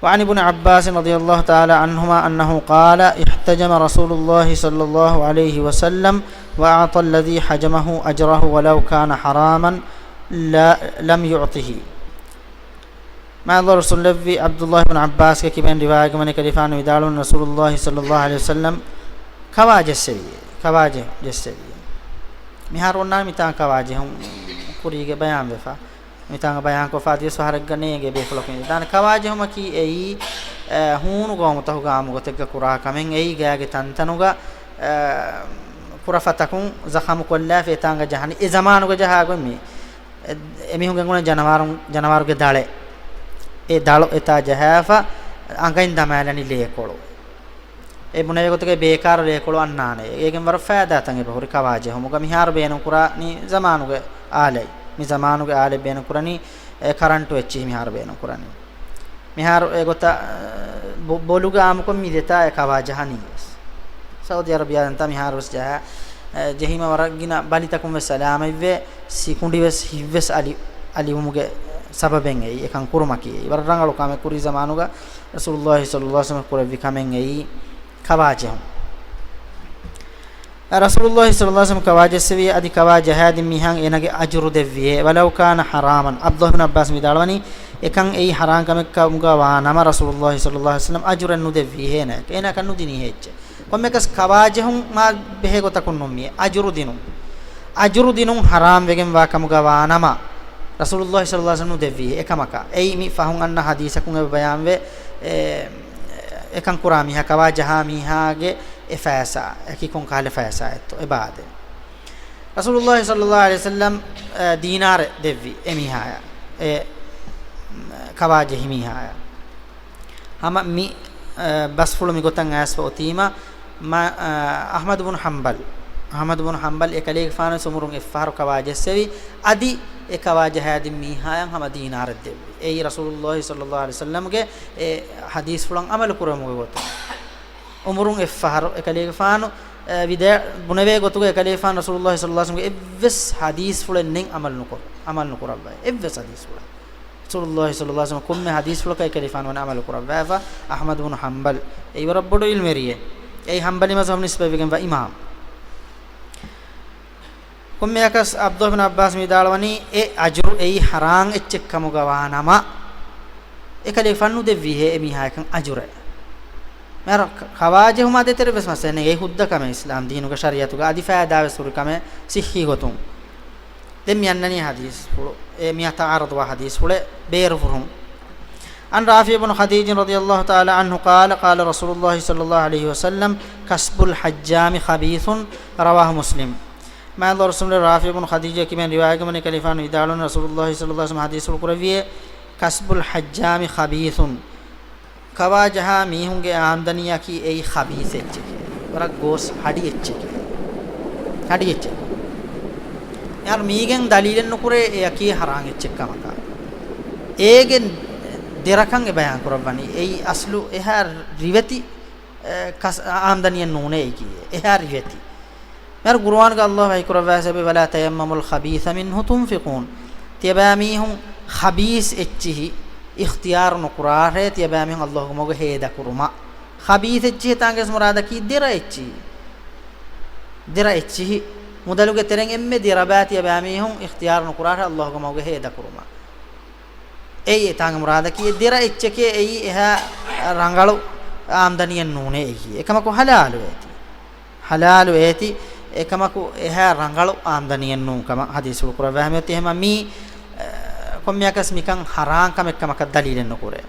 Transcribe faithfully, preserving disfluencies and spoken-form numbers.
وعن ابن عباس رضي الله تعالى عنهما أنه قال: احتجم رسول الله صلى الله عليه وسلم وأعطى الذي حجمه أجره ولو كان حراما لا، لم يعطه. މާތް ރަސޫލު އަބްދުﷲ ބިން ޢައްބާސްގެ ކިބައިން ރިވާޔަތްވަނީ، ކަލޭގެފާނު ވިދާޅުވަނީ، ރަސޫލުﷲ ޞައްލަﷲ ޢަލައިހި ވަސައްލަމް ކަވާ ޖެއްސެވި، ކަވާ ޖެ-، ޖެއްސެވި. މިހާރު އޮންނާނީ މިތާނގަ ކަވާ ޖެހުން ކުރީގެ ބަޔާންވެފަ. މިތާނގަ ބަޔާންކޮށްފަ އަދިވެސް ފަހަރެއްގަ ނޭނގޭ ބޭފުޅަކު ދާނެ. ކަވާ ޖެހުމަކީ އެއީ، އަ، ހޫނު ގައުމުތަކުގަ އާއްމު ގޮތެއްގަ ކުރާ ކަމެއް. އެއީ ގާގެ ތަންތަނުގަ، އަ، ކުރަފަތަކުން ޒަޚަމު ކޮށްލާފަ އެތާނގަ ޖަހަނީ. އެ ޒަމާނުގަ ޖަހާ ގޮތް މީ. އެ، އެމީހުން ގެންގުޅޭ ޖަނަވާރު-، ޖަނަވާރުގެ ދަޅެއް. އެ ދަޅު އެތާ ޖަހާފަ އަނގައިން ދަމާލަނީ ލޭކޮޅު. އެ ބުނެވޭ ގޮތުގައި ބޭކާރު ލޭކޮޅު އަންނާނެ. އޭގެން ވަރަށް ފައިދާތައް އެބަހުރި ކަވާ ޖެހުމުގަ. މިހާރު ބޭނުން ކުރާނީ ޒަމާނުގެ އާލެއް. މި ޒަމާނުގެ އާލެއް ބޭނުން ކުރަނީ، އެ، ކަރަންޓު އެއްޗިހި މިހާރު ބޭނުން ކުރަނީ. މިހާރު އެގޮތަށް، އަ، ބޮ-، ބޮލުގަ އާއްމުކޮށް މި ދެތާ އެ ކަވާ ޖަހަނީ ވެސް. ސައުދީ އަރަބިޔާ ދެންތާ މިހާރު ވެސް ޖަހާ، އަ، ޖެހީމަ ވަރަށް ގިނަ ބަލިތަކުން ވެސް ސަލާމަތްވެ، ސިކުނޑި ވެސް ހިތް ވެސް އަލި-، އަލިވުމުގެ ސަބަބެއް އެއީ. އެކަން ކުރުމަކީ އެއީ. ވަރަށް ރަނގަޅު ކަމެއް ކުރި ޒަމާނުގަ ރަސޫލުﷲ ޞައްލަﷲ ޢަލައިހި ވަސައްލަމަ ކުރެއްވި ކަމެއް އެއީ ކަވާ ޖެހުން. ރަސޫލުﷲ ޞައްލަﷲ ޢަލައިހި ވަސައްލަމަ ކަވާ ޖެއްސެވި އަދި ކަވާ ޖަހާދިން މީހާ އޭނާގެ އަޖުރު ދެއްވިއޭ، وَلَوْ كَانَ حَرَامًا. ޢަބްދުﷲ ބިން ޢައްބާސް ވިދާޅުވަނީ، އެކަން އެއީ ޙަރާން ކަމެއް ކަމުގަ ވާ ނަމަ، ރަސޫލުﷲ ޞައްލަﷲ ޢަލައިހި ވަސައްލަމަ އަޖުރެއް ނުދެއްވީ އޭނާއަށް. އޭނާއަކަށް ނުދިނީ އެއްޗެއް. ކޮންމެއަކަސް ކަވާ ޖެހުން މާ ބެހޭ ގޮތަކުން ނޫން މިއީ. އަޖުރު ދިނުން. އަޖުރު ދިނުން ޙަރާން ވެގެން ވާ ކަމުގަ ވާ ނަމަ، ރަސޫލުﷲ ޞައްލަﷲ ޢަލައިހި ވަސައްލަމަ ނުދެއްވީ. އެކަމަކަށް. އެއީ މި ފަހުން އަންނަ ޙަދީޘަކުން އެބަ ބަޔާންވޭ، އެ، އެކަން ކުރާ މީހާ، ކަވާ ޖަހާ މީހާގެ އެ ފައިސާ، އެކި ކޮން ކަހަލަ ފައިސާއެއްތޯ އެބަ އާދޭ. ރަސޫލުﷲ ޞައްލަﷲ ޢަލައިހި ވަސައްލަމަ، އަ، ދީނާރެއް ދެއްވި އެ މީހާޔަށް، އެ، މް، ކަވާ ޖެހި މީހާޔަށް. ހަމަ މި، އަ، ބަސްފުޅު މިގޮތަށް އައިސްފަ އޮތީމަ، މަ-، އަ، އަޙްމަދު ބުނު ޙަންބަލް، އަޙްމަދު ބުނު ޙަންބަލް އެކަލޭގެފާނުވެސް އުމުރުން އެއްފަހަރު ކަވާ ޖެއްސެވި، އަދި އެ ކަވާ ޖަހާދިން މީހާޔަށް ހަމަ ދީނާރެއް ދެއްވި. އެއީ ރަސޫލުﷲ ޞައްލަﷲ ޢަލައިހި ވަސައްލަމަގެ އެ ޙަދީޘްފުޅަށް ޢަމަލު ކުރުމުގެ ގޮތުން. އުމުރުން އެއްފަހަރު އެކަލޭގެފާނު، އެ، ވިދާ-، ބުނެވޭ ގޮތުގަ އެކަލޭގެފާނު ރަސޫލުﷲ ޞައްލަﷲ ޢަލައިހި ވަސައްލަމަގެ އެއްވެސް ޙަދީޘްފުޅެއް ނެތް ޢަމަލު ނުކޮށް، ޢަމަލު ނުކުރައްވައި. އެއްވެސް ޙަދީޘްފުޅެއް. ރަސޫލުﷲ ޞައްލަﷲ ޢަލައިހި ވަސައްލަމަ ކޮންމެ ޙަދީޘްފުޅަކަށް އެކަލޭގެފާނު ވަނީ ޢަމަލު ކުރައްވާފަ. އަޙްމަދު ބުނު ޙަންބަލް އެއީ ވަރަށް ބޮޑު ޢިލްމުވެރިއެއް. އެއީ ޙަންބަލީ މަޒްހަބަށް ނިސްބަތްވެގެންވާ އިމާމް. ކޮންމެއަކަސް ޢަބްދުﷲ ބިން ޢައްބާސް ވިދާޅުވަނީ، އެ އަޖުރު އެއީ ޙަރާން އެއްޗެއް ކަމުގަ ވާ ނަމަ، އެކަލޭގެފާނު ނުދެއްވީހޭ އެ މީހާޔަކަށް އަޖުރެއް. މިހާރު ކަ-، ކަވާ ޖެހުމާ ދޭތެރޭ ވެސް މައްސަލައެއް ނެތް. އެއީ ހުއްދަ ކަމެއް އިސްލާމް ދީނުގެ ޝަރީޢަތުގަ، އަދި ފައިދާވެސް ހުރި ކަމެއް ޞިއްޙީ ގޮތުން. ދެން މި އަންނަނީ ޙަދީޘްފުޅު، އެ މިއާ ތަޢާރަޟްވާ ޙަދީޘްފުޅެއް ބޭރުފުށުން. عن رافع بن خديج رضي الله تعالى عنه قال: قال رسول الله صلى الله عليه وسلم: كسب الحجام خبيث. رواه مسلم. މާތް ރަސޫލު ރާފިޢު ބުނު ޚަދީޖާ ކިބައިން ރިވާޔަތްވަނީ، ކަލޭގެފާނު ވިދާޅުވަނީ، ރަސޫލުﷲ ޞައްލަﷲ ޢަލައިހި ވަސައްލަމަ ޙަދީޘްފުޅު ކުރެއްވިއޭ، كسب الحجام خبيث. ކަވާ ޖަހާ މީހުންގެ އާމްދަނީއަކީ އެއީ ޚަބީޘް އެއްޗެކޭ. ވަރަށް ގޯސް ހަޑި އެއްޗެކޭ. ހަޑި އެއްޗެކޭ. މިހާރު މީގެން ދަލީލެއް ނުކުރޭ އެއަކީ ޙަރާން އެއްޗެއް ކަމަކާ. އޭގެ ދެރަކަށް އެ ބަޔާން ކުރައްވަނީ. އެއީ އަސްލު އެހާ ރިވެތި، އެ، ކަސް-، އާމްދަނީއެއް ނޫނޭ އެއީކީ. އެހާ ރިވެތި. މިހާރު ޤުރުއާނުގަ ﷲ ވަޙީކުރައްވާފައިވޭ، ولا تيمموا الخبيث منه تنفقون. ތިޔަބައިމީހުން ޚަބީޘް އެއްޗިހި އިޚްތިޔާރު ނުކުރާށޭ، ތިޔަބައިމީހުން ﷲގެ މަގުގަ ހޭދަކުރުމަށް. ޚަބީޘް އެއްޗިހި ތާނގެސް މުރާދަކީ ދެރަ އެއްޗިހި. ދެރަ އެއްޗިހި. މުދަލުގެ ތެރެއިން އެންމެ ދެރަ ބައި ތިޔަބައިމީހުން އިޚްތިޔާރު ނުކުރާށޭ ﷲގެ މަގުގަ ހޭދަކުރުމަށް. އެއީ އެތާނގެ މުރާދަކީ އެ ދެރަ އެއްޗެކޭ، އެއީ އެހާ ރަނގަޅު އާމްދަނީއެއް ނޫނޭ އެއީ. އެކަމަކު ޙަލާލު އޭތި. ޙަލާލު އޭތި، އެކަމަކު އެހާ ރަނގަޅު އާމްދަނީއެއް ނޫން ކަމަށް ޙަދީޘްފުޅު ކުރައްވާ. އެހެންވީމަ މީ، އަ، ކޮންމެއަކަސް މިކަން ޙަރާން ކަމެއް ކަމަކަށް ދަލީލެއް ނުކުރޭ.